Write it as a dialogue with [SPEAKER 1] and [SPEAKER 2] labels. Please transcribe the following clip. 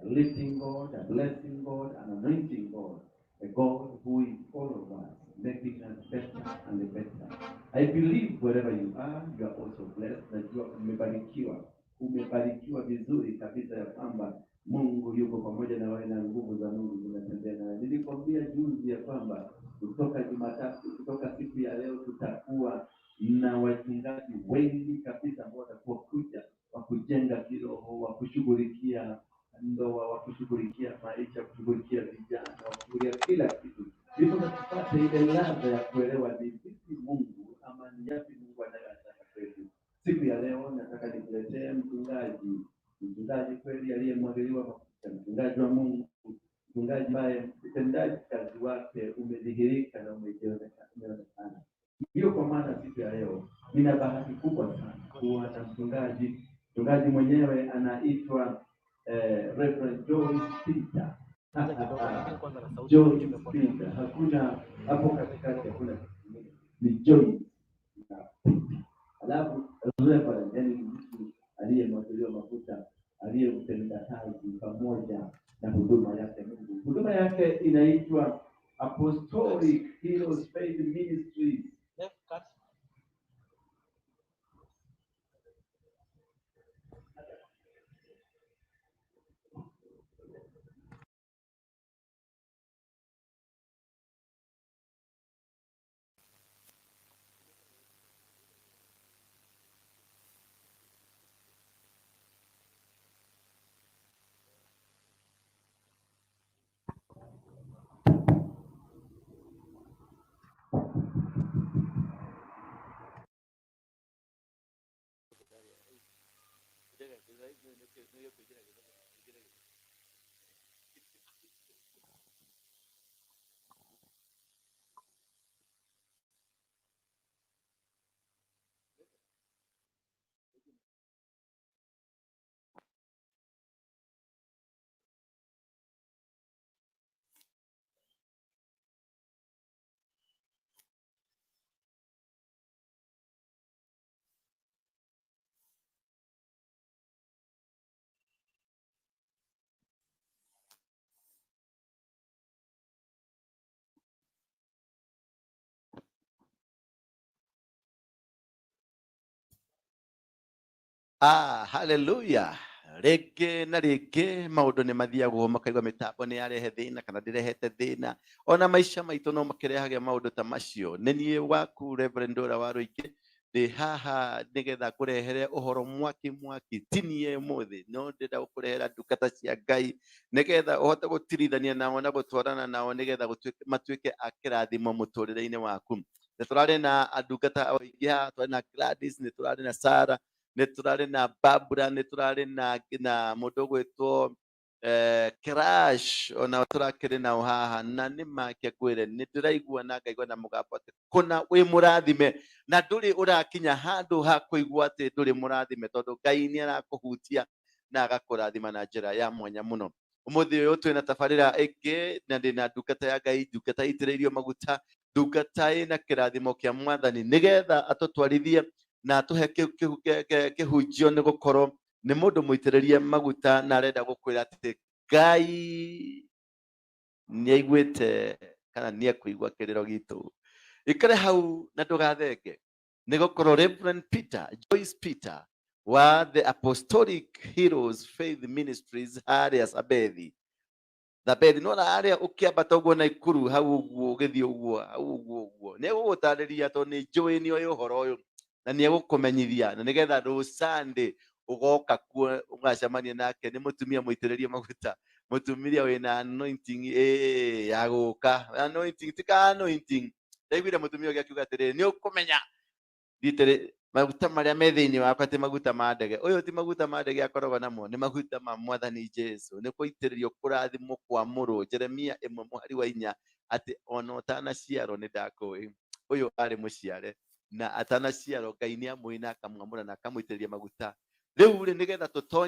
[SPEAKER 1] A lifting God, a blessing God, an anointing God, a God who is all of us, making us better and better. I believe wherever you are also blessed. Najua umebarikiwa, umebarikiwa vizuri kabisa ya kwamba Mungu yuko pamoja na wewe na nguvu za Mungu zinatembea nawe. Nilikwambia juzi ya kwamba kutoka Jumatatu, kutoka siku ya leo tutakuwa na wachungaji wengi kabisa ambao watakuwa kuja wa kujenga kiroho, wa kushughulikia ndoa, wa kushughulikia maisha, kushughulikia vijana, wa kushughulikia kila kitu, ndipo tupate ile ladha ya kuelewa ni vipi Mungu ama ni yapi Mungu anayotaka kwetu. Siku ya leo nataka nikuletee mchungaji, mchungaji kweli aliyemwagiliwa mafuta, mchungaji wa Mungu, mchungaji ambaye utendaji kazi wake umedhihirika na umeonekana. Ndiyo kwa maana siku ya leo nina bahati kubwa sana kuwa na mchungaji. Mchungaji mwenyewe anaitwa Reverend Joyce Peter. Joyce Peter, hakuna hapo katikati, hakuna kitu kingine, ni Joyce na Peter. Alafu Reverend, yani mtu aliyemwagiliwa mafuta, aliyemtenda kazi pamoja na huduma yake Mungu. Huduma yake inaitwa Apostolic Heroes Faith Ministries.
[SPEAKER 2] Ah, haleluya. Rĩngĩ na rĩngĩ maũndũ nĩ mathiagwo makaigua mĩtambo nĩ yarehe thĩna kana ndĩrehete thĩna, ona maica maitũ no makĩrehage maũndũ ta macio. Nĩ niĩ waku Reverend Ndũra wa Rũingĩ, ndĩ haha nĩgetha ngũrehere ũhoro mwaki mwaki, ti niĩ ũmũthĩ, no ndĩrenda gũkũrehera ndungata cia Ngai nĩgetha ũhote gũtirithania nao na gũtwarana nao nĩgetha matuĩke a kĩrathimo mũtũrĩre-inĩ waku. Nĩ tũrarĩ na ndungata aingĩ haha, tũrarĩ na Gladys, nĩ tũrarĩ na Sarah, nĩ tũrarĩ na Barbara, nĩ tũrarĩ na mũndũ ũgwĩtwo Crash, ona tũrakĩrĩ nao haha, na nĩ make ngwĩre nĩ ndĩraigua na ngaigua na mũgambo atĩ kũna wĩ mũrathime, na ndũrĩ ũrakinya handũ ha kũigua atĩ ndũrĩ mũrathime, tondũ Ngai nĩ arakũhutia na agakũrathima na njĩra ya mwanya mũno. Ũmũthĩ ũyũ twĩna tabarĩra ĩngĩ na ndĩna ndungata ya Ngai, ndungata ĩitĩrĩirio maguta, ndungata ĩna kĩrathimo kĩa Mwathani, nĩgetha atũtwarithie na atũhe kĩhunjio, nĩ gũkorwo nĩ mũndũ mũitĩrĩrie maguta na arenda gũkwĩra atĩ Ngai nĩ aiguĩte kana nĩ ekũigua kĩrĩro gitũ. Ikare hau na ndũgathenge, nĩ gũkorwo Reverend Peter, Joyce Peter wa The Apostolic Heroes Faith Ministries harĩa Sabethi. Thabethi, nĩwona harĩa ũkĩambata ũguo Naikuru, hau ũguo ũgĩthiĩ ũguo, hau ũguo ũguo. Nĩ egũgũtarĩria tondũ nĩ njũĩ nĩ oĩ ũhoro ũyũ, na nĩ egũkũmenyithia, na nĩgetha rũ Sunday ũgoka kuo ũgacemania nake. Nĩ mũtumia mũitĩrĩrie maguta, mũtumia wĩna anointing ya gũka. Anointing, ti ka anointing. Ndaiguire mũtumia ũngĩ akiuga atĩrĩrĩ, nĩ ũkũmenya nditĩrĩ maguta marĩa me thĩinĩ wakwa ti maguta ma ndege. Ũyũ ti maguta ma ndege akoragwo namo, nĩ maguta ma Mwathani Jesu. Nĩ kũitĩrĩrio kũrathimwo kwamũrwo. Jeremia 1 mũhari wa 4, atĩ ona ũtanaciarwo nĩ ndakũĩ. Ũyũ arĩ mũciare na atanaciarwo Ngai nĩ amũĩ na akamwamũra na akamũitĩrĩria maguta. Rĩu rĩ, nĩgetha tũtonye